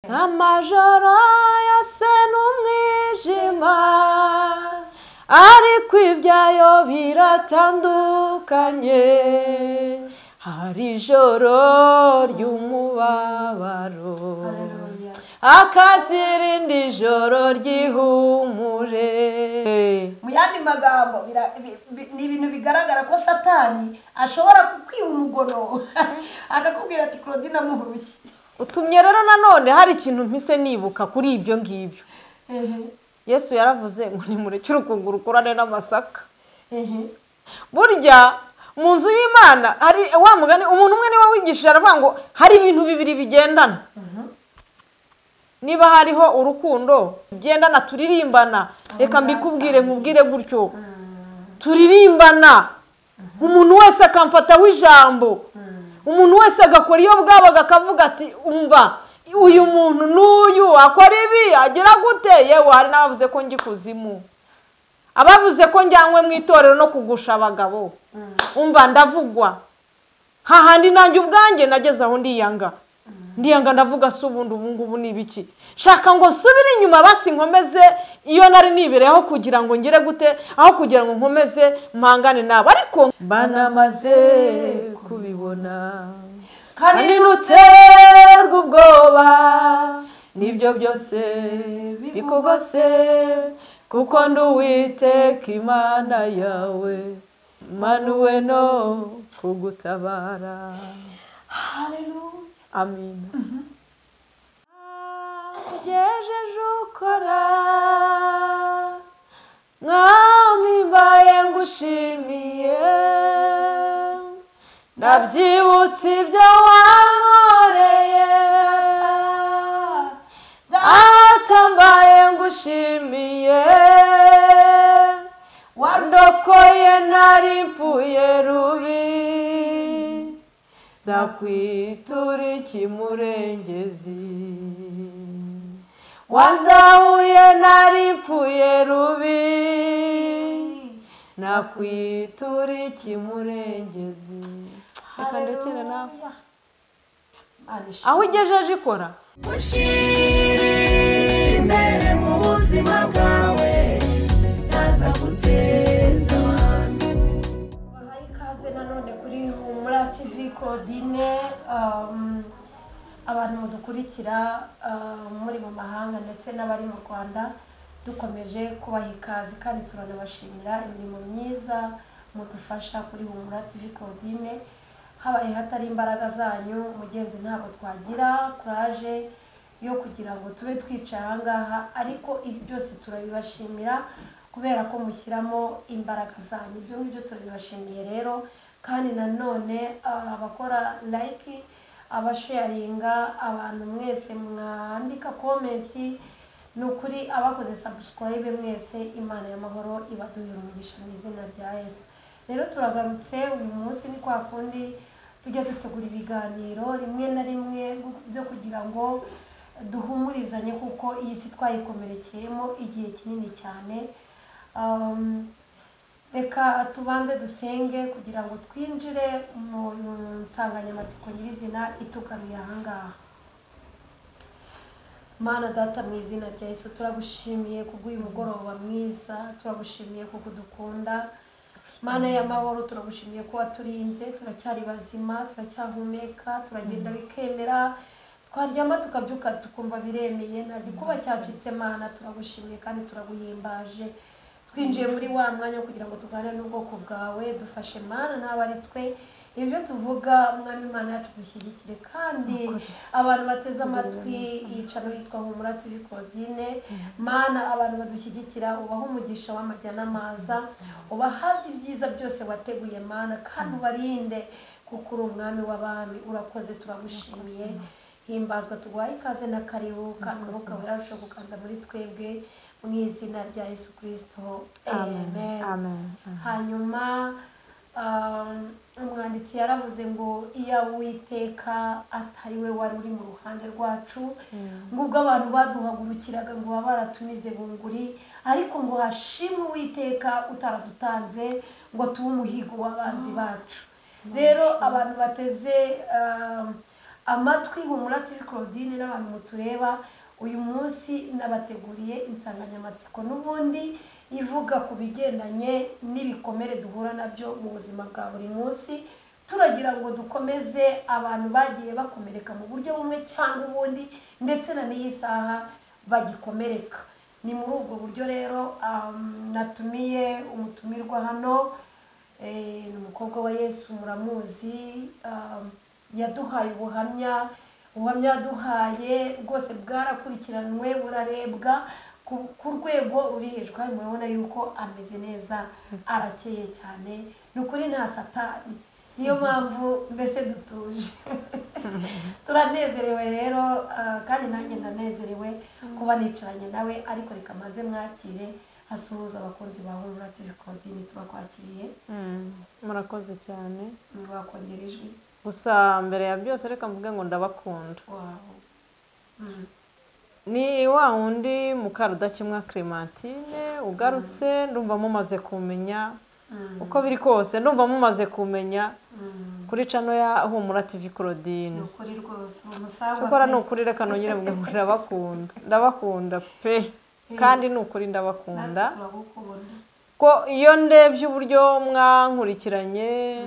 Amajoro yose n'umwijima, ariko ibyayo biratandukanye. Hari ijoro ry'umubabaro, akazirindi ijoro ry'ihumure. Mu yandi magambo, ni ibintu bigaragara ko Satani ashobora kukwiba umugono akakubwira ati Claudine amuhurushye. Utumye rero nanone hari ikintu mpise nibuka kuri ibyo ngibyo. Yesu yaravuze ngo nimureke urukungu rukurane n'amasaka. Burya mu nzu y'Imana hari wa mugani, umuntu umwe niwe wigishije aravuga ngo hari ibintu bibiri bigendana. Niba hariho urukundo bigendana turirimbana, reka mbikubwire nkubwire gutyo, turirimbana, umuntu wese akamfataho ijambo, umuntu wese agakora iyo bwabaga akavuga ati umva uyu muntu n'uyu akora ibi agira gute. Yewe hari n'abavuze ko njya ikuzimu, abavuze ko njyanywe mu itorero no kugusha abagabo, umva ndavugwa hahandi nanjye ubwanjye nageze aho ndiyanga ndiyanga, ndavuga se ubundi ubu ngubu ni ibiki, shaka ngo nsubire inyuma basi nkomeze iyo nari nibereyeho kugira ngo ngire gute, aho kugira ngo nkomeze mpangane nabo. Ariko banamaze kubibona kandi ntuterwe ubwoba n'ibyo byose bikugose, kuko ndi Uwiteka Imana yawe, manuwe no kugutabara. Haleluya, amina. Ugejeje ukora, Mwami mbaye ngushimiye, ndabyibutse ibyo wankoreye, Data mbaye ngushimiye, wandokoye nari mpfuye rubi, nzakwitura ikimurengezi, wanzahuye nari mpfuye rubi, nakwitura ikimurengezi. Reka ndekere nawe aho ugejeje ikora. Ushyire imbere mu buzima bwawe, ndaza guteza abantu. Bahaye ikaze nanone kuri Humura TV Claudine. Abantu mudukurikira muri mu mahanga ndetse n'abari mu Rwanda, dukomeje kubaha ikaze kandi turanabashimira imirimo myiza mudufasha kuri Humura TV Claudine. Habaye hatari imbaraga zanyu mugenzi ntabwo twagira courage yo kugira ngo tube twicaye aha ngaha, ariko ibi byose turabibashimira kubera ko mushyiramo imbaraga zanyu. Ibyo ngibyo turabibashimiye rero. Kandi nanone abakora like, abasharinga, abantu mwese mwandika comment, ni ukuri abakoze subscribe mwese, Imana y'amahoro ibaduhera umugisha mu izina rya Yesu. Rero turagarutse uyu munsi, ni kwa kundi tujya dutegura ibiganiro rimwe na rimwe byo kugira ngo duhumurizanye, kuko iyi si twayikomerekeyemo igihe kinini cyane. Reka tubanze dusenge kugira ngo twinjire mu nsanganyamatsiko nyirizina itugaruye aha ngaha. Mana Data, mu izina rya Yesu turagushimiye kubw'uyu mugoroba mwiza, turagushimiye kuko udukunda. Mana y'amahoro, turagushimiye ko waturinze, turacyari bazima, turacyahumeka, turagenda bikemera, twaryama tukabyuka tukumva biremeye, nta gikuba cyacitse. Mana turagushimiye kandi turaguhimbaje. Twinjiye muri wa mwanya wo kugira ngo tuganire n'ubwoko bwawe, dufashe Mana n'aba ari twe ibyo tuvuga, Mwami Imana yacu dushyigikire. Kandi abantu bateze amatwi yicano yitwa Humura TV Claudine, Mana abantu badushyigikira ubaha umugisha w'amajya n'amaza, ubahaze ibyiza byose wateguye Mana, kandi ubarinde kuko uri umwami w'abami. Urakoze, turagushimiye. Himbazwa, tuguhaye ikaze na karibu, kandi umwuka wera arushaho kuganza muri twebwe mu izina rya Yesu Kristo, amen. Hanyuma umwanditsi yaravuze ngo iyo Uwiteka atari we wari uri mu ruhande rwacu, ngo ubwo abantu baduhagurukiraga ngo baba baratumize bunguri, ariko ngo hashimwe Uwiteka utaradutanze ngo tube umuhigo w'abanzi bacu. Rero abantu bateze amatwi Humura TV Claudine n'abantu mutureba. Uyu munsi nabateguriye insanganyamatsiko n'ubundi ivuga ku bigendanye n'ibikomere duhura nabyo mu buzima bwa buri munsi. Turagira ngo dukomeze abantu bagiye bakomereka mu buryo bumwe cyangwa ubundi, ndetse na n'iyi saha bagikomereka. Ni muri ubwo buryo rero natumiye umutumirwa hano, ni umukobwa wa Yesu, muramuzi, yaduhaye ubuhamya. Ubuhamya yaduhaye rwose bwarakurikiranwe, burarebwa ku rwego ruri hejuru, kandi murabona yuko ameze neza, arakeye cyane, ni ukuri nta satani. Niyo mpamvu mbese dutuje, turanezerewe rero, kandi nanjye ndanezerewe kuba nicaranye nawe. Ariko reka maze mwakire asuhuza abakunzi ba Humura TV Claudine. Turakwakiriye. Murakoze cyane. Wakongera ijwi. Gusa mbere ya byose reka mvuge ngo ndabakunda. Ni wa wundi Mukarudakemwa Clementine ugarutse, ndumva mumaze kumenya uko biri kose, ndumva mumaze kumenya kuri cano ya Humura TV Claudine. Gukora ni ukuri, reka nongere mvuge ngo ndabakunda, ndabakunda pe, kandi ni ukuri ndabakunda. Ko iyo ndebye uburyo mwankurikiranye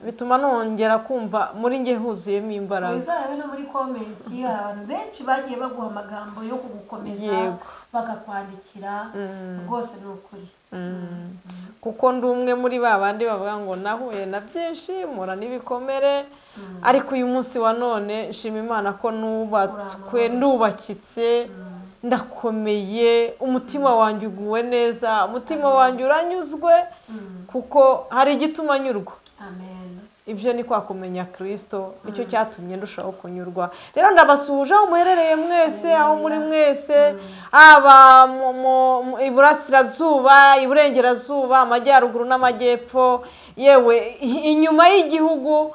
bituma nongera kumva muri nge huzuyemo imbaraga. Uzarabe no muri comment hari abantu benshi bagiye baguha amagambo yo kugukomeza, bakakwandikira, rwose ni ukuri. Kuko ndi umwe muri ba bandi bavuga ngo nahuye na byinshi, mpura n'ibikomere, ariko uyu munsi wa none nshima Imana ko nubatswe, ndubakitse, ndakomeye, umutima wanjye uguwe neza, umutima wanjye uranyuzwe, kuko hari igituma nyurwa. Amen. Ibyo ni kwa kumenya Kristo, nicyo cyatumye ndushaho kunyurwa. Rero ndabasuhuje aho muherereye mwese, aho muri mwese, aba iburasirazuba, iburengerazuba, amajyaruguru n'amajyepfo, yewe inyuma y'igihugu,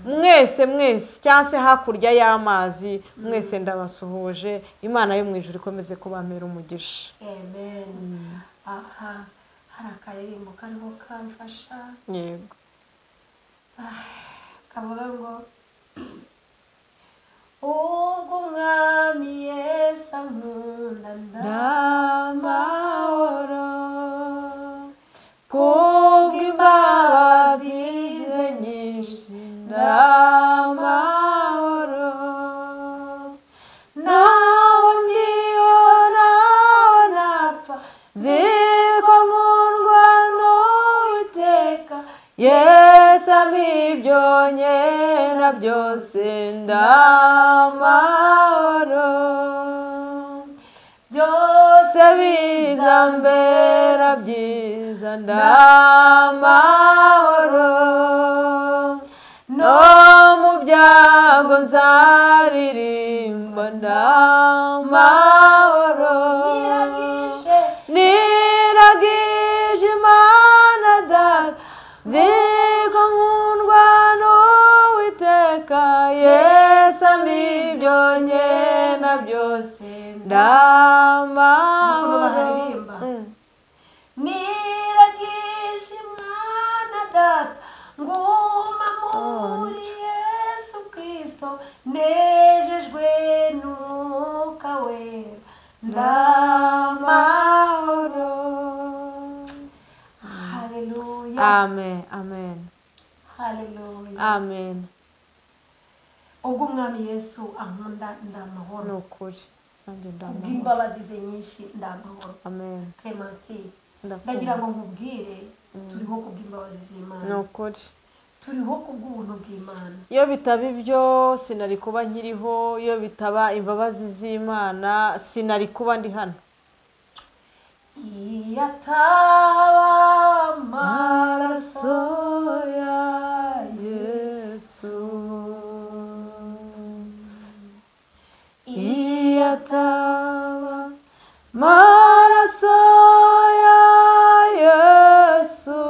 mwese mwese, cyangwa se hakurya y'amazi, mwese ndabasuhuje. Imana yo mu ijuru ikomeze kubamera umugisha. Amen. Aha hari akaririmbo kariho kamfasha. Yego. Kavuga ngo ubwo Umwami Yesu ankunda ndamahoro, kubw'imbabazi ze nyinshi ndamahoro, naho ndiho naho napfa nzi ko nkundwa n'Uwiteka, Yesu ampa ibyo nkena byose ndamahoro, byose bizambera byiza ndamahoro, no mu byago nzaririmba ndamahoro, niragije Imana Data, nzi ko nkundwa n'Uwiteka, Yesu ampa ibyo nkena byose ndamahoro. Niragije Imana Data, nguma muri Yesu Kristo, nejejwe n'Umwuka Wera ndamahoro. Haleluya. Amen, amen. Haleluya. Amen. Ubwo Umwami Yesu ankunda ndamahoro. Ni ukuri. Nanjye ndamahoro. Kubw'imbabazi ze nyinshi ndamahoro. Amen. Clementine, ndagira ngo nkubwire turiho kubw'imbabazi z'Imana. Ni ukuri. Turiho kubw'ubuntu bw'Imana. Iyo bitaba ibyo sinari kuba nkiriho, iyo bitaba imbabazi z'Imana sinari kuba ndi hano. Iyo ataba amaraso ya Yesu, iyo ataba amaraso ya Yesu,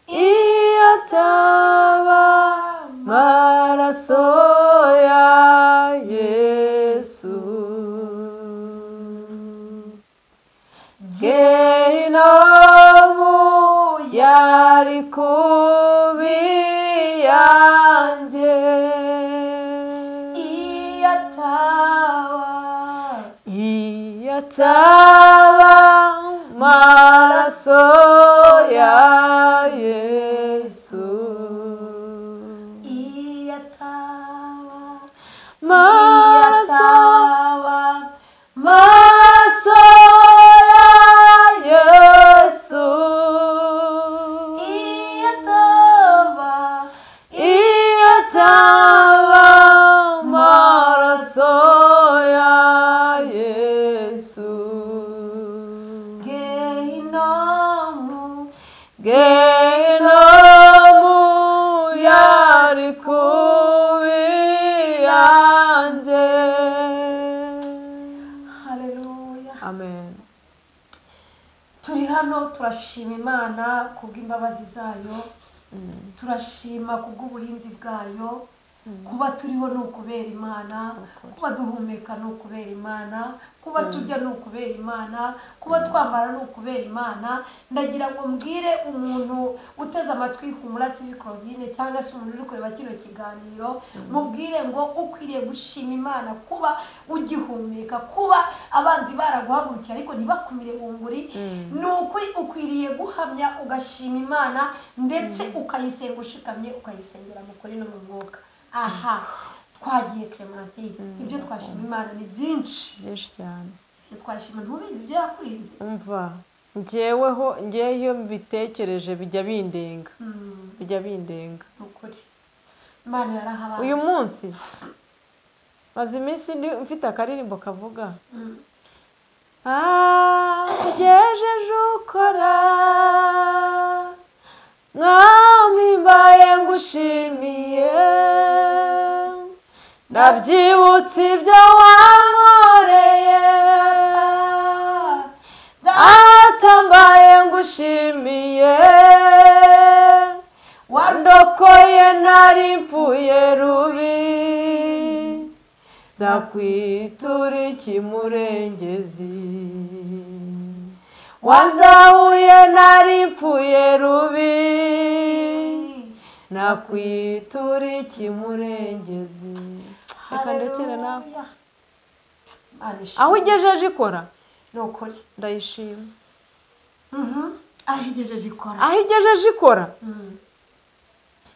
iyo ataba amaraso ya Yesu, Gehinomu yari kubindimo, yanjye. Iyo ataba amaraso ya Yesu, iyo ataba amaraso ya Yesu, iyo ataba amaraso ya Yesu. Gehinomu, Gehinomu yari kubi yanjye. Haleluya. Amen. Turi hano turashima Imana kubw'imbabazi zayo, turashima kubw'uburinzi bwayo. Kuba turiho ni ukubera Imana, kuba duhumeka ni ukubera Imana, kuba turya ni ukubera Imana, kuba twambara ni ukubera Imana. Ndagira ngo mbwire umuntu uteze amatwi Humura TV Claudine cyangwa se umuntu uri kureba kino kiganiro, mubwire ngo ukwiriye gushima Imana kuba ugihumeka, kuba abanzi baraguhagurukiye ariko ntibakumire bunguri. Ni ukuri ukwiriye guhamya ugashima Imana, ndetse ukayisenga ushikamye, ukayisengera mu kuri no mu mwuka. Aha twagiye Clementine, ibyo twashima Imana ni byinshi, byinshi cyane. Ibyo twashima, ntubizi ibyo yakurinze. Umva, njyeweho ngewe iyo mbitekereje bijya bindenga, bijya bindenga. Ukuri Imana yarahabaye. Uyu munsi maze iminsi mfite akaririmbo kavuga ugejeje ukora Mwami mbaye ngushimiye, ndabyibutse ibyo wankoreye, data mbaye ngushimiye, wandokoye nari mpfuye rubi, nzakwitura ikimurengezi, wanzahuye nari mpfuye rubi, nakwitura ikimurengezi. Reka ndekere nawe. Aho igejeje ikora ni ukuri ndayishima. Aho igejeje ikora, aho igejeje ikora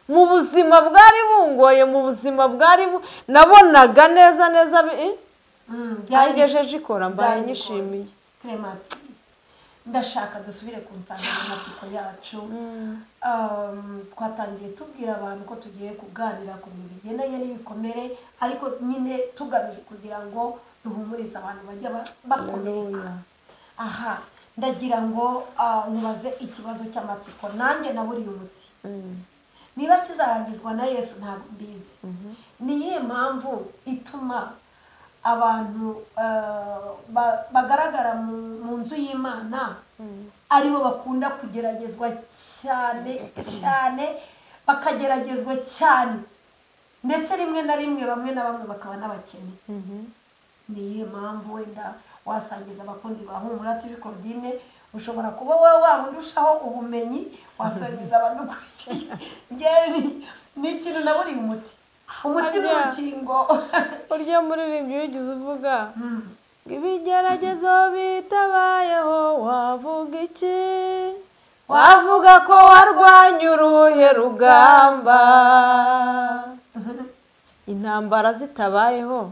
mu buzima bwari bungoye, mu buzima bwari nabonaga neza neza, aho igejeje ikora mbaye nyishimiye. Clementine, ndashaka dusubire ku nsanganyamatsiko yacu. Twatangiye tubwira abantu ko tugiye kuganira ku bintu bigendanye n'ibikomere, ariko nyine tugamije kugira ngo duhumurize abantu bajya bakomereka. Aha ndagira ngo nkubaze ikibazo cy'amatsiko nanjye naburiye umuti. Niba kizarangizwa na Yesu ntabwo mbizi. Ni iyihe mpamvu ituma abantu bagaragara mu nzu y'Imana aribo bakunda kugeragezwa cyane cyane, bakageragezwa cyane, ndetse rimwe na rimwe bamwe na bamwe bakaba n'abakene? Ni iyihe mpamvu? Wenda wasangiza abakunzi ba Humura TV Claudine, ushobora kuba wowe waba undushaho ubumenyi, wasangiza abadukurikiye. Ni ikintu naburiye umuti, umuti n'urukingo. Urya muririmbyi wigeze uvuga ngo ibigeragezo bitabayeho wavuga iki? Wavuga ko warwanya uruhe rugamba? Intambara zitabayeho,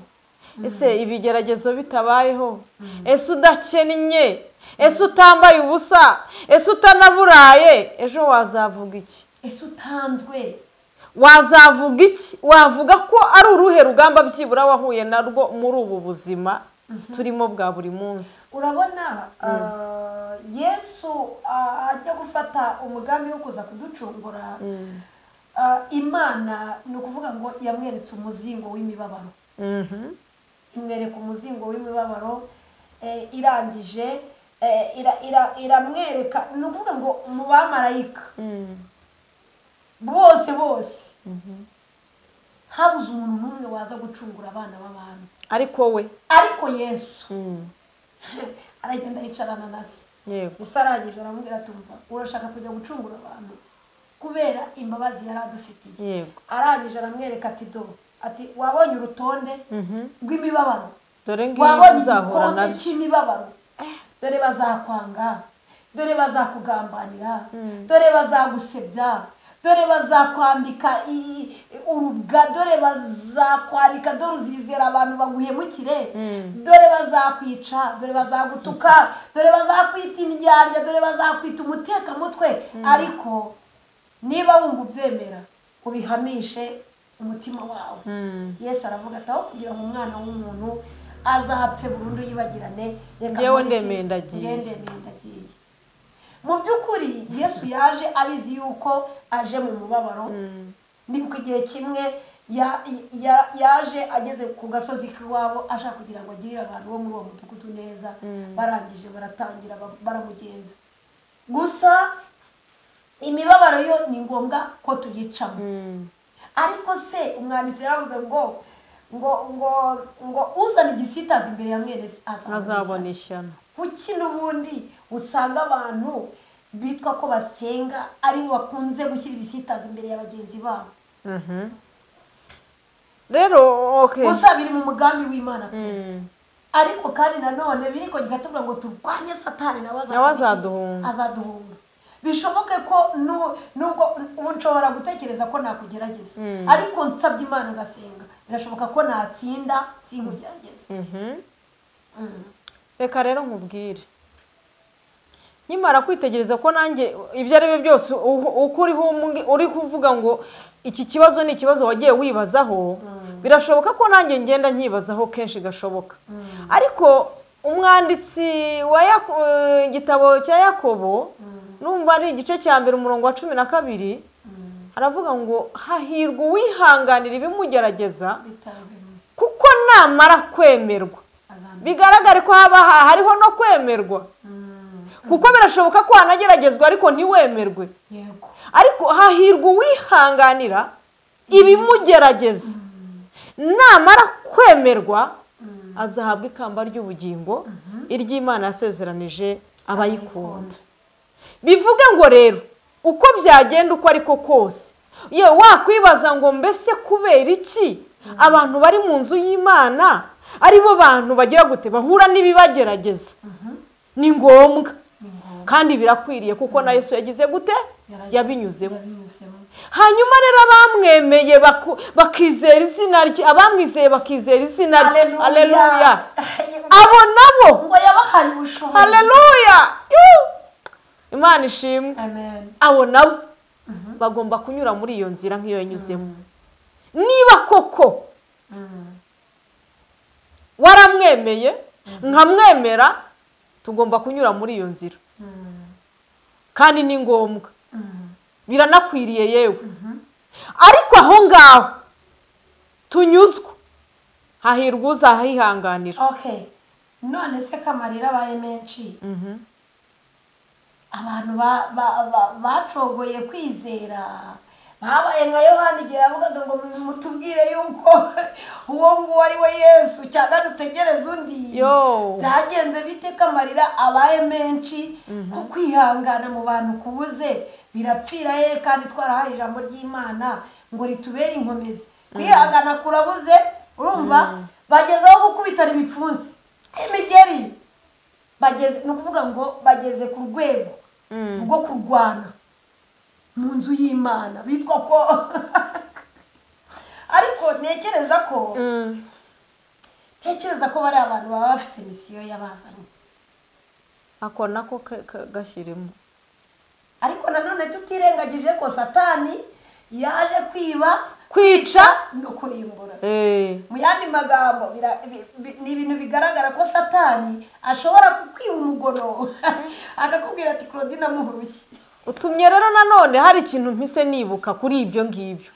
ese ibigeragezo bitabayeho, ese udakennye, ese utambaye ubusa, ese utanaburaye, ejo wazavuga iki? Ese utanzwe wazavuga iki? Wavuga ko ari uruhe rugamba byibura wahuye narwo muri ubu buzima turimo bwa buri munsi? Urabona Yesu ajya gufata umugambi wo kuza kuducungura, Imana ni ukuvuga ngo yamweretse umuzingo w'imibabaro, imwereka umuzingo w'imibabaro, irangije iramwereka, ni ukuvuga ngo mu bamarayika bose bose habuze umuntu n'umwe waza gucungura abana b'abantu, ariko we, ariko Yesu aragenda yicarana na se. Ese arangije aramubwira ati umva, urashaka kujya gucungura abantu Kubera imbabazi yari adufitiye. Arangije aramwereka ati do, ati wabonye urutonde rw'imibabaro, dore ngiyo uzahura nabyo cy'imibabaro, dore bazakwanga, dore bazakugambanira, dore bazagusebya, dore bazakwambika urubwa, dore bazakwandika, dore uzizera abantu baguhemukire, dore bazakwica, dore bazagutuka, dore bazakwita indyarya, dore bazakwita umutekamutwe. Ariko niba wumva ubyemera ubihamishe umutima wawe. Yesu aravuga ati aho kugira ngo umwana w'umuntu azapfe burundu yibagirane, reka yewe ndemeye ndagiye. Mu by'ukuri Yesu yaje abizi yuko aje mu mubabaro. Ni igihe kimwe yaje ageze ku gasozi k'iwabo ashaka kugira ngo agirire abantu bo muri uwo mudugudu neza, barangije baratangira baramugenza. Gusa imibabaro yo ni ngombwa ko tuyicamo. Ariko se umwanditsi yaravuze ngo ngo ngo ngo uzana igisitaza imbere ya mwene azabona ishyano. Kuki n'ubundi usanga abantu bitwa ko basenga ari bo bakunze gushyira ibisitaza imbere ya bagenzi babo? Rero okay, gusa biri mu mugambi w'Imana pe. Ariko kandi nanone biriko gikatubwira ngo turwanye Satani nawe azaduhunga. Bishoboke ko nubwo ubu nshobora gutekereza ko nakugerageza, ariko nsabye Imana ngasenga, birashoboka ko natsinda sinkugerageza. Reka rero nkubwire, nkimara kwitegereza ko nanjye ibyo ari byo byose uko uri kuvuga ngo iki kibazo ni ikibazo wagiye wibazaho, birashoboka ko nanjye ngenda nkibazaho kenshi gashoboka. Ariko umwanditsi wa igitabo cya Yakobo, numva ari igice cya mbere umurongo wa 12, aravuga ngo hahirwa uwihanganira ibimugerageza, kuko namara kwemerwa. Bigaragare ko haba hariho no kwemerwa, kuko birashoboka ko wanageragezwa ariko ntiwemerwe. Ariko hahirwa uwihanganira ibimugerageza, namara kwemerwa azahabwa ikamba ry'ubugingo iry'Imana yasezeranije abayikunda. Bivuge ngo rero uko byagenda uko ariko kose, ye wakwibaza ngo mbese kubera iki abantu bari mu nzu y'Imana ari bo bantu bagira gute bahura n'ibibagerageza? Ni ngombwa kandi birakwiriye, kuko na Yesu yagize gute? Yabinyuzemo. Hanyuma rero abamwemeye bakizera izina rye, abamwizeye bakizera izina rye, haleluya, abo nabo ngo yabahaye ubushobozi. Haleluya, Imana ishimwe. Abo nabo bagomba kunyura muri iyo nzira nk'iyo yanyuzemo. Niba koko waramwemeye nkamwemera, tugomba kunyura muri iyo nzira, kandi ni ngombwa, biranakwiriye yewe. Ariko aho ngaho tunyuzwa, hahirwa uzahihanganira. Okay, none se kamarira abaye menshi, abantu bacogoye kwizera, babaye nka Yohana igihe yavugaga ngo mutubwire yuko uwo nguwo ari we Yesu cyangwa dutegereze undi. Byagenze bite kamarira abaye menshi, ko kwihangana mu bantu kubuze birapfira he, kandi twarahaye ijambo ry'Imana ngo ritubere inkomezi. Kwihangana kurabuze, urumva bagezeho gukubitana ibipfunsi imigeri, bageze ni ukuvuga ngo bageze ku rwego rwo kurwana mu nzu y'Imana bitwa ko. Ariko ntekereza ko bari abantu baba bafite misiyo y'abazanye, ako nako gashyiremo. Ariko nanone tutirengagije ko Satani yaje kwiba, kwica no kurimbura. Mu yandi magambo ni ibintu bigaragara ko Satani ashobora kukwiba umugono akakubwira ati Claudine amuhurushye. Utumye rero nanone hari ikintu mpise nibuka kuri ibyo ngibyo.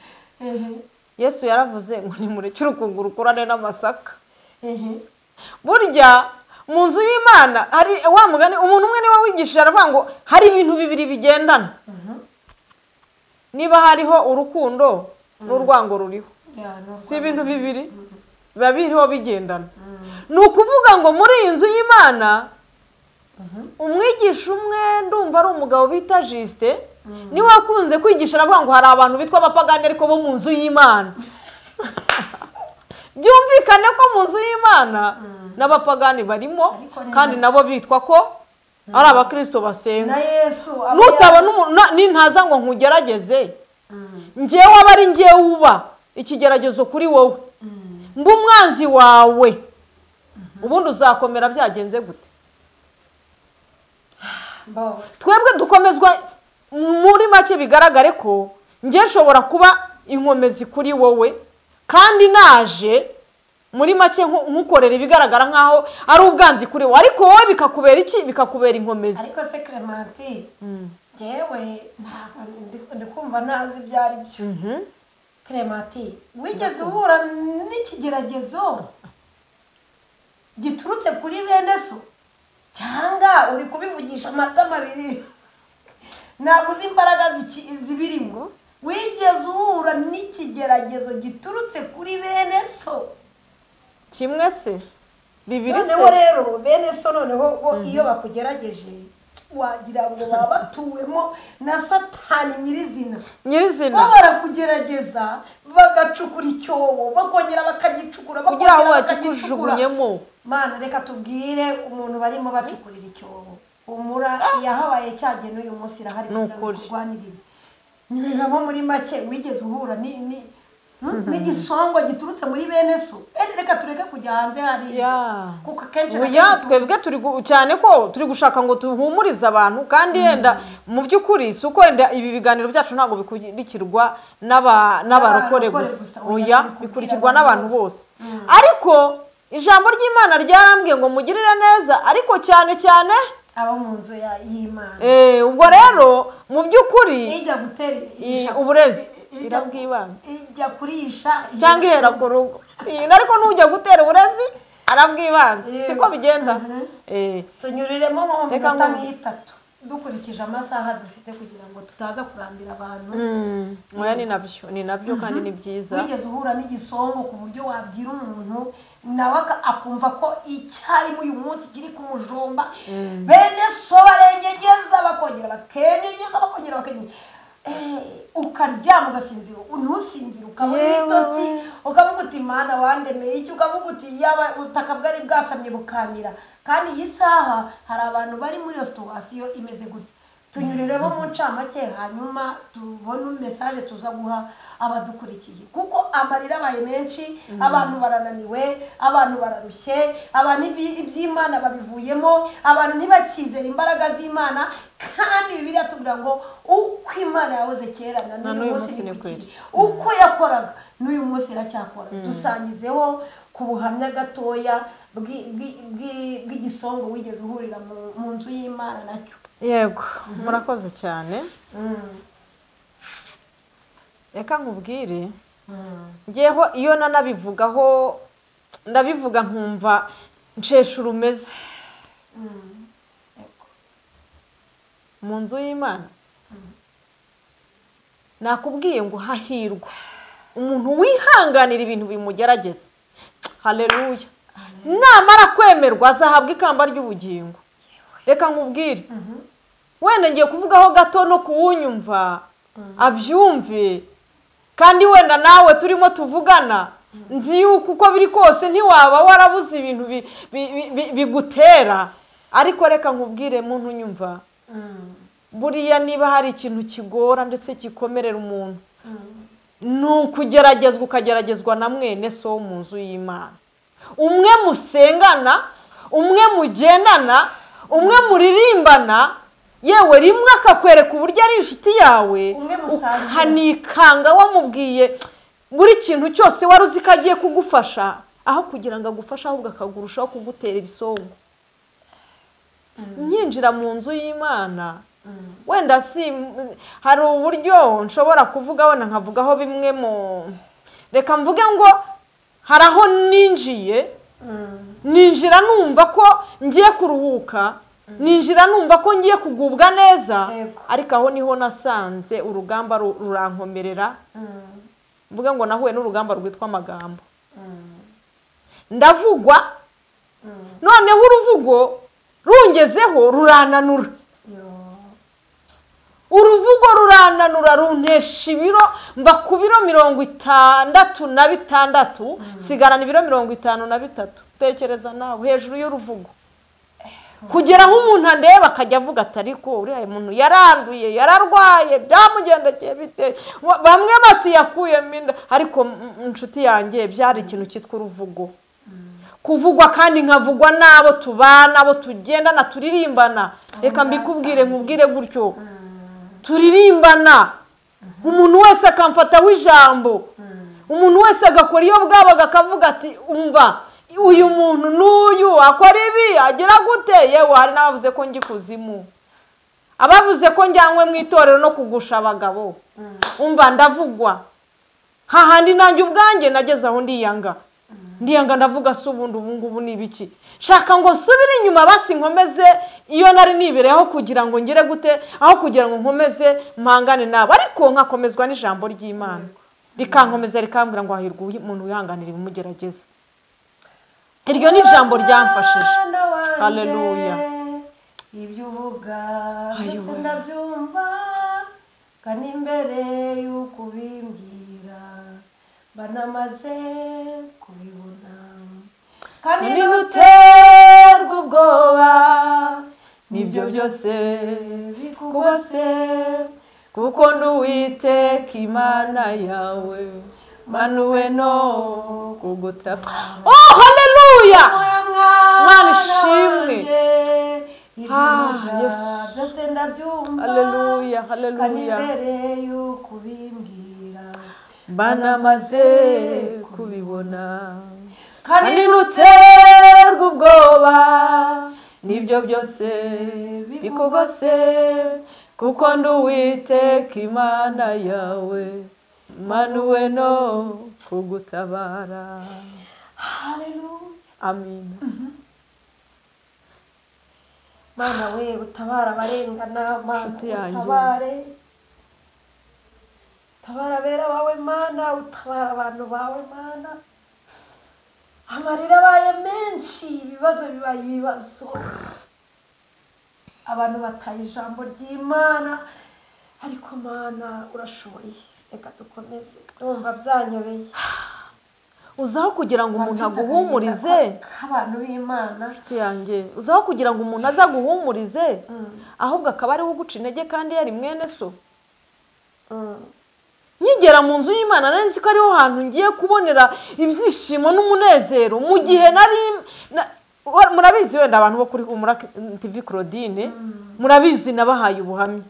Yesu yaravuze ngo nimureke urukungu rukurane n'amasaka. Burya mu nzu y'Imana hari wa mugani umuntu umwe niwe wigishije aravuga ngo hari ibintu bibiri bigendana. Niba hariho urukundo n'urwango ruriho, si ibintu bibiri biba biriho bigendana. Ni ukuvuga ngo muri iyi nzu y'Imana umwigisha umwe ndumva ari umugabo bita Justin, Niwe wakunze kwigisha aravuga ngo hari abantu bitwa abapagani ariko bo mu nzu y'Imana. Byumvikane ko mu nzu y'Imana n'abapagani barimo, kandi nabo bitwa ko ari abakristo basenga. Nutabona umuntu nintaza ngo nkugerageze, njyewe aba ari njyewe uba ikigeragezo kuri wowe, mba umwanzi wawe, ubundi uzakomera byagenze gute? Twebwe dukomezwa muri make, bigaragare ko njye nshobora kuba inkomezi kuri wowe, kandi naje muri make nkukorera ibigaragara nkaho ari ubwanzi kuri wowe, ariko wowe bikakubera iki? Bikakubera inkomezi. Ariko se Clementine, yewe ntabwo ndikumva ntazi ibyo ari byo. Clementine, wigeze uhura n'ikigeragezo giturutse kuri bene so, cyangwa uri kubivugisha amatama abiri? Ntabwo uzi imbaraga zibirimo. Wigeze uhura n'ikigeragezo giturutse kuri bene so? Kimwe se bibiri se? Noneho rero bene so, noneho bo iyo bakugerageje wagira ngo baba batuwemo na Satani nyirizina. Nyirizina bo barakugerageza bagacukura icyobo, bakongera bakagicukura, kugira ngo bakikujugunyemo. Mana, reka tubwire umuntu barimo bacukurira icyobo, umura yahabaye cyagiye n'uyu munsi irahari kurwanirira. Nyuriramo muri make, wigeze uhura n'igisongo giturutse muri bene so? Reka tureke kujya hanze hariya, kuko akenshi twebwe turi cyane ko turi gushaka ngo tuhumurize abantu, kandi yenda mu by'ukuri si uko wenda ibi biganiro byacu ntabwo bikurikirwa n'abarokore gusa, oya, bikurikirwa n'abantu bose. Ariko ijambo ry'Imana ryarambwiye ngo mugirire neza, ariko cyane cyane abo mu nzu y'Imana. Ubwo rero mu by'ukuri ijya gutera uburezi irabwibanza, ijya kurisha cyangwa ihera ku rugo, ariko n'ujya gutera uburezi arabwibanza, siko bigenda. Tunyuriremo nko mu minota nk'itatu dukurikije amasaha dufite kugira ngo tutaza kurambira abantu. Oya, ni nabyo, ni nabyo kandi ni byiza. Wigeze uhura n'igisongo ku buryo wabwira umuntu nawe akumva ko icyarimo uyu munsi kiri kumujomba? Bene so barengegeza, bakongera bakenyegeza, bakongera bakenyegeza, ukaryama ugasinzira, ntusinzire, ukabura ibitotsi, ukavuga uti Mana wandemeye iki, ukavuga uti yaba ubutaka bwari bwasamye bukamira. Kandi iyi saha hari abantu bari muri iyo situwasiyo imeze gutya. Tunyuriremo mu ncamake, hanyuma tubone mesaje tuza guha abadukurikiye, kuko amarira abaye menshi, abantu barananiwe, abantu bararushye, abantu iby'Imana babivuyemo, abantu ntibakizera imbaraga z'Imana. Kandi Bibiliya tubwira ngo uko Imana yahoze kera na n'uyu munsi ni kuri, uko yakoraga n'uyu munsi iracyakora. Dusangizeho ku buhamya gatoya bw'igisongo wigeze uhurira mu nzu y'Imana nacyo. Yego, murakoze cyane. Reka nkubwire, ngeho iyo nanabivugaho ndabivuga nkumva nshesha urumeze. Mu nzu y'Imana nakubwiye ngo hahirwa umuntu wihanganira ibintu bimugerageza. Haleluya. Namara kwemerwa azahabwa ikamba ry'ubugingo. Reka nkubwire, wenda ngiye kuvugaho gato no kuwunyumva abyumve, kandi wenda nawe turimo tuvugana nzi yuko uko biri kose ntiwaba warabuze ibintu bigutera. Ariko reka nkubwire muntu unyumva, buriya niba hari ikintu kigora ndetse gikomerera umuntu, ni ukugeragezwa, ukageragezwa na mwene so mu nzu y'Imana. Umwe musengana, umwe mugendana, umwe muririmbana, yewe rimwe akakwereka uburyo ari inshuti yawe, ukanikanga wamubwiye buri kintu cyose wari uzi ko agiye kugufasha, aho kugira ngo agufashe ahubwo akagurushaho kugutera ibisongo. Nkinjira mu nzu y'Imana, wenda si hari uburyo nshobora kuvuga, wenda nkavugaho bimwe mu, reka mvuge ngo hari aho ninjiye, ninjira numva ko ngiye kuruhuka, ninjira numva ko ngiye kugubwa neza, ariko aho niho nasanze urugamba rurankomerera. Mvuga ngo nahuye n'urugamba rwitwa amagambo. Ndavugwa, noneho uruvugo rungezeho rurananura. Uruvugo rurananura runtesha ibiro, mva ku biro 66 sigarana ibiro 53. Tekereza nawe hejuru y'uruvugo. Kugera aho umuntu andeba akajya avuga ati ariko uriya muntu yaranduye, yararwaye, byamugendekeye bite? Bamwe bati yakuyemo inda, ariko inshuti yanjye byari ikintu cyitwa uruvugo. Kuvugwa kandi nkavugwa n'abo tubana, abo tugendana, turirimbana. Reka mbikubwire nkubwire gutyo. Turirimbana. Umuntu wese akamfataho ijambo. Umuntu wese agakora iyo bwabaga akavuga ati umva uyu muntu n'uyu akora ibi agira gute. Yewe hari n'abavuze ko njya ikuzimu, abavuze ko njyanywe mu itorero no kugusha abagabo. Umva ndavugwa hahandi nanjye ubwanjye nageze aho ndiyanga, ndiyanga ndavuga se ubundi ubu ngubu ni ibiki? Shaka ngo nsubire inyuma basi nkomeze iyo nari nibereyeho kugira ngo ngire gute, aho kugira ngo nkomeze mpangane nabo, ariko nkakomezwa n'ijambo ry'Imana rikankomeza rikambwira ngo hahirwa umuntu wihanganira ibimugerageza. Iryo ni ijambo ryamfashije. Haleluya. Ibyo uvuga byose ndabyumva, kandi imbere y'uko ubimbwira banamaze kubibona. Kandi ntuterwe ubwoba n'ibyo byose bikugose, kuko n'Uwiteka Imana yawe manuwe no kugutaka. Oh, haleluya! Mana ishimwe. Byose ndabyumva. Haleluya, haleluya. Kandi imbere y'uko ubimbwira banamaze kubibona. Kandi ntuterwe ubwoba n'ibyo byose bikugose, kuko n'Uwiteka Imana yawe manuwe no kugutabara. Haleluya. Amina. Mana we utabara abarengana, Mana utabare, utabara abera bawe, Mana utabara abantu bawe, Mana. Amarira abaye menshi, ibibazo bibaye ibibazo, abantu bataye ijambo ry'Imana, ariko Mana urashoboye. Reka dukomeze, ndumva byanyobeye. Uzaho kugira ngo umuntu aguhumurize abantu b'Imana, inshuti yanjye, uzaho kugira ngo umuntu azaguhumurize, ahubwo akaba ari we uguca intege kandi yari mwene so. Nkigera mu nzu y'Imana nari nzi ko ariho hantu ngiye kubonera ibyishimo n'umunezero. Mu gihe nari murabizi wenda abantu bo kuri Humura TV Claudine, murabizi nabahaye ubuhamya.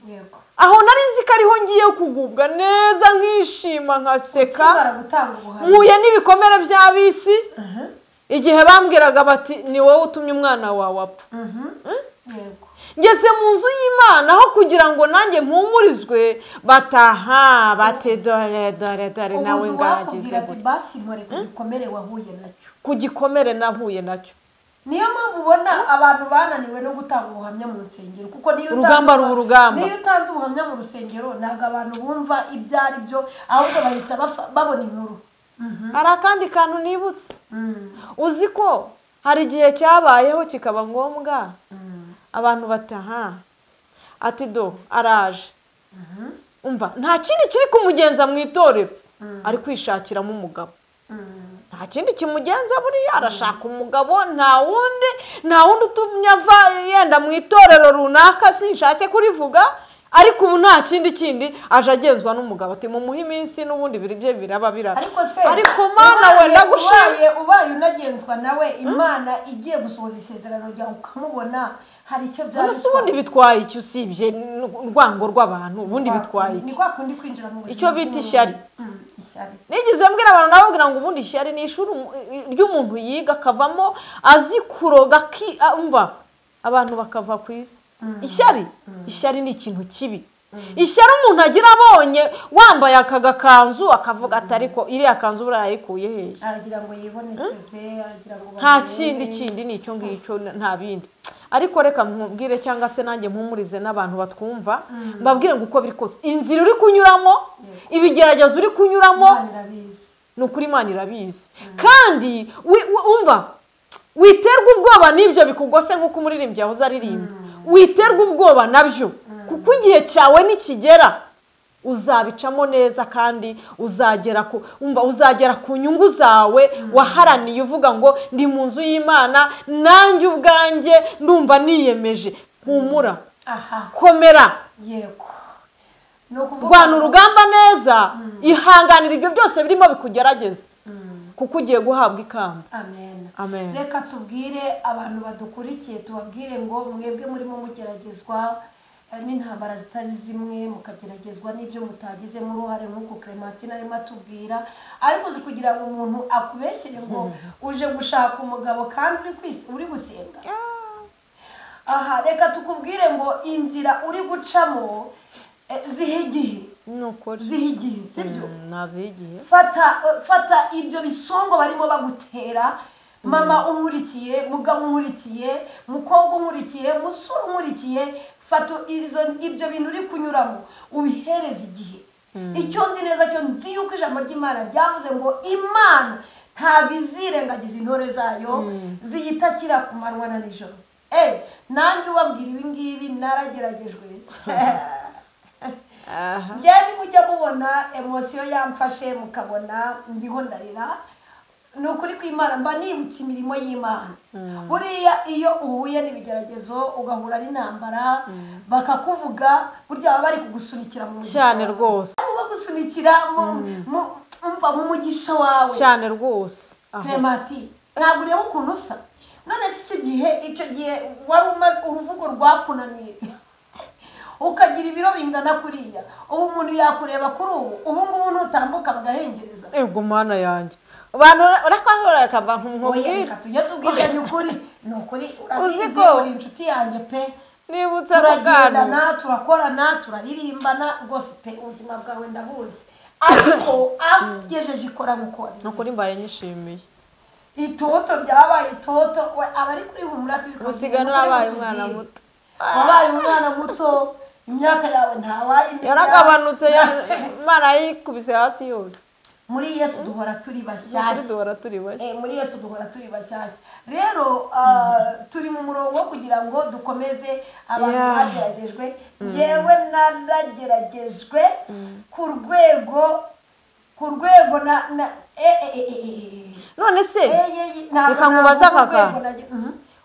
Aho nari nzi ko ariho ngiye kugubwa neza nkishima nkaseka, mpuye n'ibikomere by'abisi. Igihe bambwiraga bati ni wowe utumye umwana wawe apfa. Ngeze mu nzu y'Imana aho kugira ngo nanjye mpumurizwe, bataha bate dore dore dore nawe ngagize basi mpore ku gikomere wahuye nacyo, ku gikomere nahuye nacyo. Niyo mpamvu ubona abantu bananiwe no gutanga ubuhamya mu nsengero, kuko niyo urugamba ruba urugamba. Niyo utanze ubuhamya mu rusengero ntabwo abantu bumva ibyo ari byo, ahubwo bahita babona inkuru. Hari akandi kantu nibutse. Uzi ko hari igihe cyabayeho kikaba ngombwa abantu bataha ati do araje. Umva nta kindi kiri kumugenza mu itorero, ari kwishakiramo umugabo. Nta kindi kimugenza buriya, arashaka umugabo, nta wundi utumye ava yenda mu itorero runaka, sinshatse kurivuga, ariko ubu nta kindi kindi aje agenzwa n'umugabo ati mumuhe iminsi n'ubundi biri bye biraba biraba. Ariko Mana we ndagushimye, ubaye unagenzwa nawe Imana igiye gusohoza isezerano ryawe ukamubona, hari icyo byari. Ubundi bitwaye iki usibye urwango rw'abantu? Ubundi bitwaye iki? Ni kwa kundi kwinjira mu buzima, icyo bita ishyari. Nigeze mbwira abantu nababwira ngo ubundi ishyari ni ishuri ry'umuntu yiga akavamo azi kuroga, umva abantu bakava ku isi. Ishyari, ishyari ni ikintu kibi. Ishyari umuntu agira abonye wambaye aka gakanzu akavuga ati ariko iriya kanzu buriya yayikuye hehe, aragira ngo yibonekeze, aragira ngo nta kindi kindi ni icyo ngicyo, nta bindi. Ariko reka nkubwire cyangwa se nanjye mpumurize n'abantu batwumva, mbabwire ngo uko biri kose inzira uri kunyuramo, ibigeragezo uri kunyuramo, ni ukuri Imana irabizi. Kandi umva witerwa ubwoba n'ibyo bikugose nk'uko umuririmbyi yahoze aririmba, witerwa ubwoba nabyo kuko Kuko igihe cyawe nikigera uzabicamo neza kandi uzagera ku umva uzagera ku nyungu zawe waharaniye uvuga ngo ndi mu nzu y'Imana nanjye ubwanjye ndumva niyemeje. Humura, komera, yego, rwana urugamba neza, ihanganira ibyo byose birimo bikugerageza kuko ugiye guhabwa ikamba. Amen. Amen. Reka tubwire abantu badukurikiye, tubabwire ngo mwebwe murimo mugeragezwa n'intambara zitari zimwe, mukageragezwa n'ibyo mutagizemo uruhare nk'uko Clementine arimo atubwira. Ariko uzi kugira ngo umuntu akubeshyire ngo uje gushaka umugabo kandi uri gusenga. Aha reka tukubwire ngo inzira uri gucamo zihe igihe, zihe igihe, sibyo? Nazihe igihe. Fata ibyo bisongo barimo bagutera. Mama unkurikiye, mugabo unkurikiye, mukobwa unkurikiye, musore unkurikiye, fata ibyo bintu uri kunyuramo ubihereze igihe. Icyo nzi neza cyo nzi yuko ijambo ry'Imana ryavuze ngo Imana ntabwo izirengagiza intore zayo ziyitakira ku manywa na nijoro. Nanjye ubabwira ibi ngibi narageragejwe. Njyewe mujya mubona emosiyo yamfashe mukabona ndiho ndarira, ni ukuri kw'Imana mba nibutse imirimo y'Imana. Buriya iyo uhuye n'ibigeragezo ugahura n'intambara bakakuvuga, burya baba bari kugusunikira mu mugisha cyane rwose, bagusunikira mu mugisha wawe cyane rwose. Clementine, ntabwo ureba ukuntu usa. None se icyo gihe wari umaze uruvugo rwakunaniye ukagira ibiro bingana kuriya, ubu umuntu yakureba kuri ubu ngubu ntutambuka bagahengereza. Ego mana yanjye, abantu urakwangora akava nk'umubwira. Tujye tubwizanye ukuri, ni ukuri urabizi, uri inshuti yanjye pe, nibutse turagendana, turakorana, turaririmbana rwose pe, ubuzima bwawe ndabuzi. Ariko agejeje ikora nk'uko wabizi. Ni ukuri mbaye nyishimiye. Itoto ryabaye itoto, abari kuri Humura TV usigana wabaye umwana muto, wabaye umwana muto, imyaka yawe ntawayimenya, yaragabanutse, Imana yikubise hasi yose. Muri Yesu duhora turi bashyashya. Muri Yesu duhora turi bashyashya. Rero turi mu murongo kugira ngo dukomeze abantu bageragejwe. Yewe narageragejwe ku rwego na none se reka nkubaze kaka,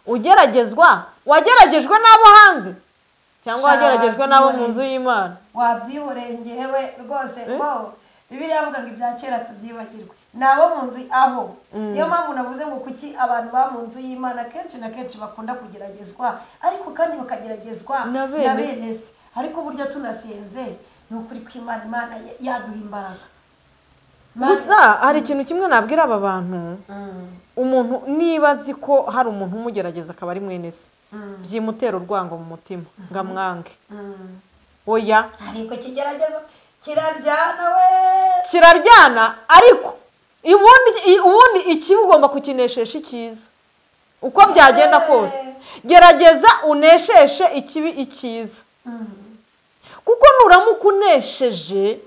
ugeragezwa wageragejwe n'abo hanze cyangwa wageragejwe n'abo mu nzu y'Imana? Wabyihoreye ngewe rwose ko Bibiliya yavuga ngo ibya kera tubyibagirwe. Nabo mu nzu aho. Niyo mpamvu navuze ngo kuki abantu ba mu nzu y'Imana kenshi na kenshi bakunda kugeragezwa, ariko kandi bakageragezwa na bene se. Ariko burya tunasenze ni ukuri kw'Imana, Imana yaduha imbaraga. Gusa hari ikintu kimwe nabwira aba bantu, umuntu niba azi ko hari umuntu umugerageza akaba ari mwene se, byimutera urwango mu mutima ngo amwange. Oya, ariko kigeragezo kiraryana we, kiraryana. Ariko ubundi ikibi ugomba kukineshesha icyiza uko byagenda kose. Gerageza unesheshe ikibi icyiza, kuko nuramuka unesheje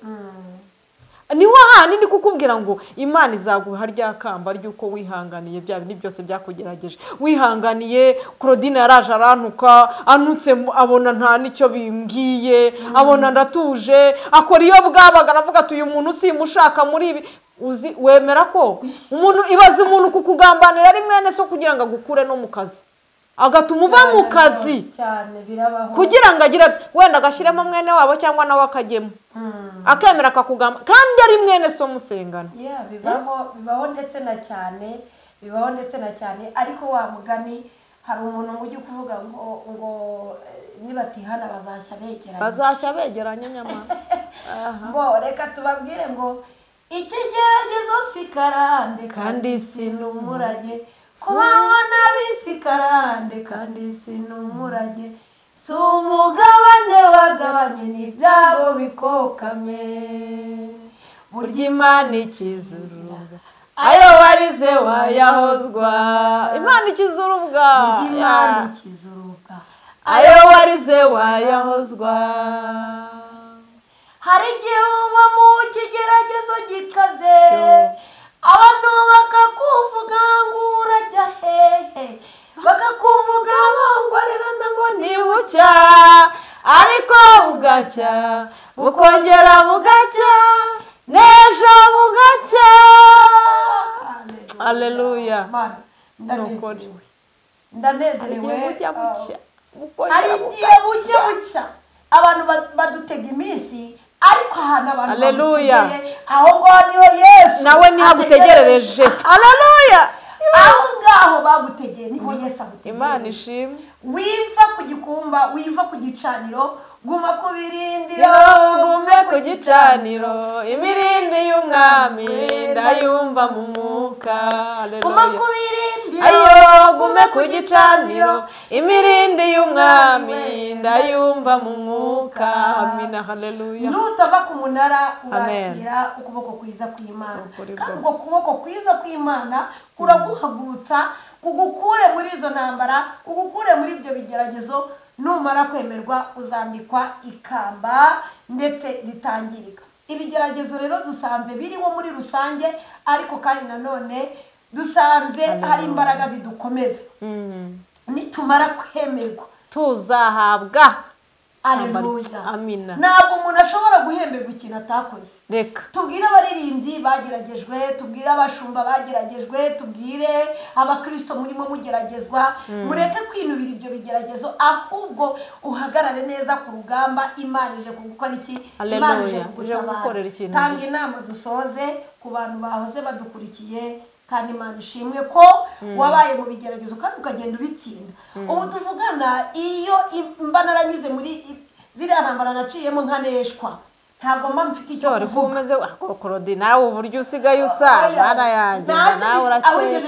niho handi ndi kukubwira ngo Imana izaguha rya kamba ry'uko wihanganiye bya bindi byose byakugerageje. Wihanganiye, Claudine yaraje arantuka, anutse abona nta nicyo bimbwiye, abona ndatuje, akora iyo bwabaga aravuga ati uyu muntu simushaka muri ibi. Uzi wemera ko umuntu ibaze umuntu kukugambanira ari mwene so kugira ngo agukure no mu kazi, agatuma uva mu kazi kugira ngo agire wenda agashyiremo mwene wabo cyangwa nawe akajyemo, akemera akakugamba kandi ari mwene so musengana. Bibaho ndetse na cyane, bibaho ndetse na cyane. Ariko wa mugani hari umuntu ujya kuvuga ngo nibatihana bazashya begeranye, bazashya begeranye nyamara. Bo reka tubabwire ngo ikigeragezo si karande kandi si n'umurage, kubaho nabi si karande kandi si n'umurage, si umugabane wagabanye n'ibyabo bikokamye. Burya Imana ikiza urubwa, ayo warize wayahozwa. Imana ikiza urubwa, burya Imana ikiza urubwa, ayo warize wayahozwa. Hari igihe uba mu kigeragezo gikaze, abantu bakakuvuga ngo urajya hehe, bakakuvuga bongorerana ngo ntibucya, ariko Mana, ndanezerewe, ndanezerewe. Hari igihe bujya bucya abantu badutega iminsi, ariko ahantu abantu bagutegeye aho ngaho niho Yesu nawe niho agutegerereje. Haleluya! Aho ngaho bagutegeye niho Yesu agutegereje. Imana ishimwe. Wiva ku gikumba, wiva ku gicaniro, guma ku birindiro, gume ku gicaniro, imirindi y'umwami ndayumva mu mwuka. Guma ku birindiro, ayo gume ku gicaniro, imirindi y'umwami ndayumva mu mwuka. Amina. Haleluya. Nutava ku munara urakira ukuboko kwiza kw'Imana, kandi uko kuboko kwiza kw'Imana kuraguhagurutsa, kugukure muri izo ntambara, kugukure muri ibyo bigeragezo. Numara kwemerwa uzambikwa ikamba ndetse ritangirika. Ibigeragezo rero dusanze biriho muri rusange, ariko kandi nanone dusanze hari imbaraga zidukomeza. Nitumara kwemerwa tuzahabwa. Haleluya. Amina. Ntabwo umuntu ashobora guhemberwa ikintu atakoze. Reka tubwire abaririmbyi bageragejwe, tubwire abashumba bageragejwe, tubwire abakristo murimo mugeragezwa, mureke kwinubira ibyo bigeragezo, ahubwo uhagarare neza ku rugamba. Imana ije kugukora iki? Imana ije kugutabara. Tanga inama dusoze ku bantu bahoze badukurikiye, kandi Imana ishimwe ko wabaye mu bigeragezo kandi ukagenda ubitsinda. Ubu tuvugana, iyo mba naranyuze muri ziriya ntambara naciyemo nkaneshwa, ntabwo mba mfite icyo kuvuga. Umeze Claudine, nawe uburyo usigaye usa, Mana yanjye, nawe urakeye.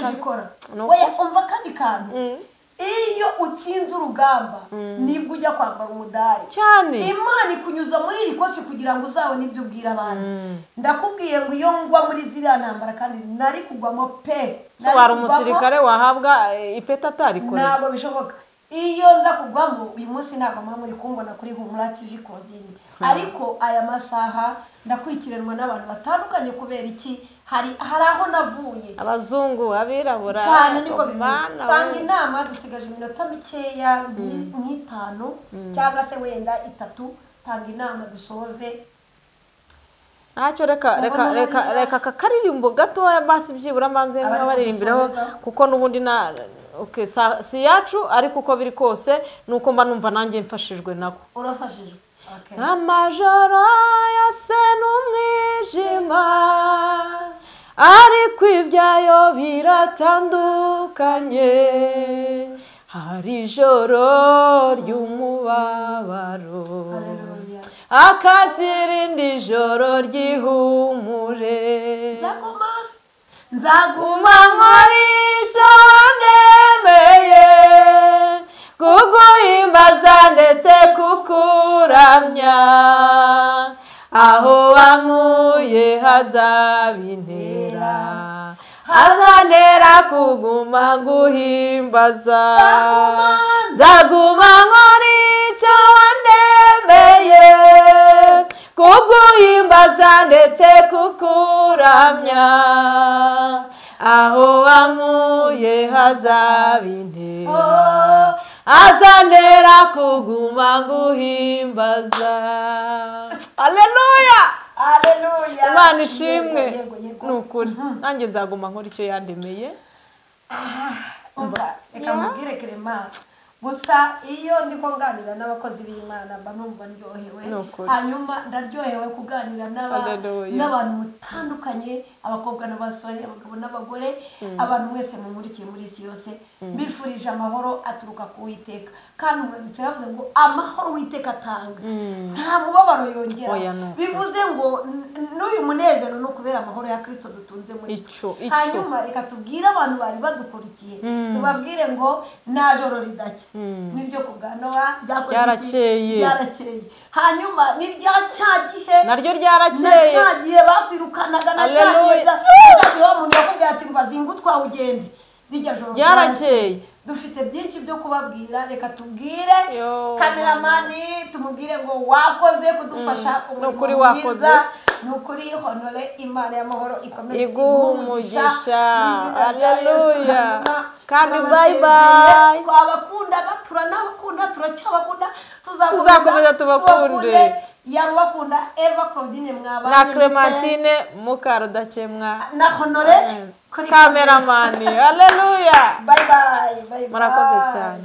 Umva kandi kantu, iyo utsinze urugamba nibwo ujya kwambara umudari cyane. Imana ikunyuza muri iri kosi kugira ngo uzabone ibyo ubwira abandi. Ndakubwiye ngo iyo ngwa muri ziriya ntambara, kandi nari kugwamo pe, wari umusirikare wahabwa ipeta atarikora, ntabwo bishoboka. Iyo nza kugwamo uyu munsi ntabwo mba muri kumbona kuri Humura TV Claudine, ariko aya masaha ndakurikiranwa n'abantu batandukanye. Kubera iki? Hari aho navuye, abazungu, abirabura cyane, niko bimeze. Tanga inama, dusigaje iminota mikeya nk'itanu cyangwa se wenda 3. Tanga inama dusoze. Ntacyo, reka reka reka reka aka karirimbo gatoya basi byibura mbanze nkabaririmbiraho, kuko n'ubundi na okay si yacu, ariko uko biri kose nuko mba numva nanjye mfashijwe nako. Urafashijwe. Amajoro yose n'umwijima, ariko ibyayo biratandukanye. Hari ijoro ry'umubabaro, akazirindi ijoro ry'ihumure. Nzaguma nkora icyo nemeye, kuguhimbaza ndetse kukuramya. Aho wankuye hazabintera, hazantera kuguma nguhimbaza. Nzaguma nkora icyo wandemeye, kuguhimbaza ndetse kukuramya. Aho wankuye hazabintera, azantera kuguma nguhimbaza. Haleluya. Haleluya. Imana ishimwe. Ni ukuri nanjye nzaguma nkora icyo yandemeye. Umva, reka mubwire Clement, gusa iyo ndiko nganira n'abakozi b'Imana mba numva ndyohewe. Hanyuma ndaryohewe kuganira n'abantu mutandukanye, abakobwa n'abasore, abagabo n'abagore, abantu mwese mumurikiye muri isi yose. Mbifurije amahoro aturuka ku Uwiteka. Kandi umwanditsi yavuze ngo amahoro Uwiteka atanga nta mubabaro yongera. Bivuze ngo n'uyu munezero no kubera amahoro ya Kristo dutunze muri twe. Hanyuma reka tubwire abantu bari badukurikiye, tubabwire ngo nta joro ridacya, niryo kubwa Nowa ryarakeye, ryarakeye. Hanyuma nirya cya gihe naryo ryarakeye, cya gihe bakwirukanaga na cya gihe wa muntu yakubwiye ati mva zinga utwawe ugende, rirya joro ryarakeye. Dufite byinshi byo kubabwira, reka tubwire kameramani, tumubwire ngo wakoze kudufasha umurimo mwiza. Ni ukuri Honore, Imana y'amahoro ikomeze iguhe umugisha. Haleluya. Kandi bye bye. Twabakundaga, turanabakunda, turacyabakunda, tuzakomeza tubakunde. Yarubakunda Eva Claudine mwabanye Na ndetse Clementine Mukarudakemwa na Honore kuri kameramani. Haleluya. Bye bye bye. Murakoze cyane.